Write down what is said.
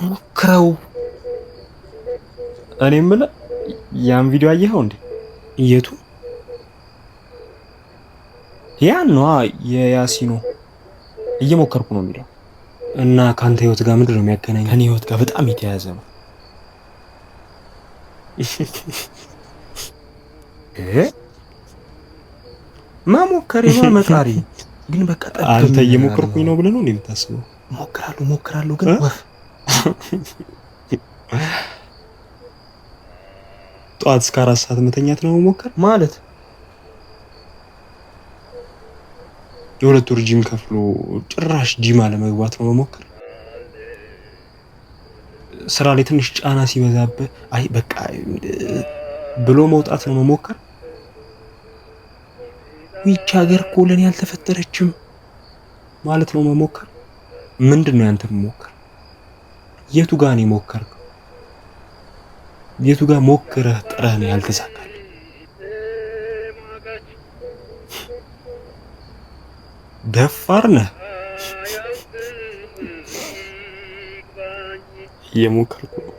ሞክረው። እኔ የምልህ ያን ቪዲዮ አየኸው እንዴ? የቱ? ያን ነዋ፣ የያሲኖ እየሞከርኩ ነው የሚለው። እና ከአንተ ህይወት ጋር ምንድን ነው የሚያገናኘው? ከኔ ህይወት ጋር በጣም የተያያዘ ነው። መሞከሬ ነው መጣሪ። ግን በቃ ጠብ አንተ እየሞከርኩኝ ነው ብለህ ነው እንዴ የምታስበው? ሞክራለሁ ሞክራለሁ፣ ግን ወፍ። ጠዋት እስከ 4 ሰዓት መተኛት ነው መሞከር ማለት? የ2 ወር ጂም ከፍሎ ጭራሽ ጂም አለመግባት ነው መሞከር። ስራ ላይ ትንሽ ጫና ሲበዛብህ አይ በቃ ብሎ መውጣት ነው መሞከር። ይህች ሀገር እኮ ለእኔ አልተፈጠረችም ማለት ነው መሞከር። ምንድን ነው ያንተ መሞከር? የቱ ጋር ነው የሞከርከው? የቱ ጋር ሞክረህ ጥረህ ነው ያልተሳካልህ? ደፋር ነህ። እየሞከርኩ ነው።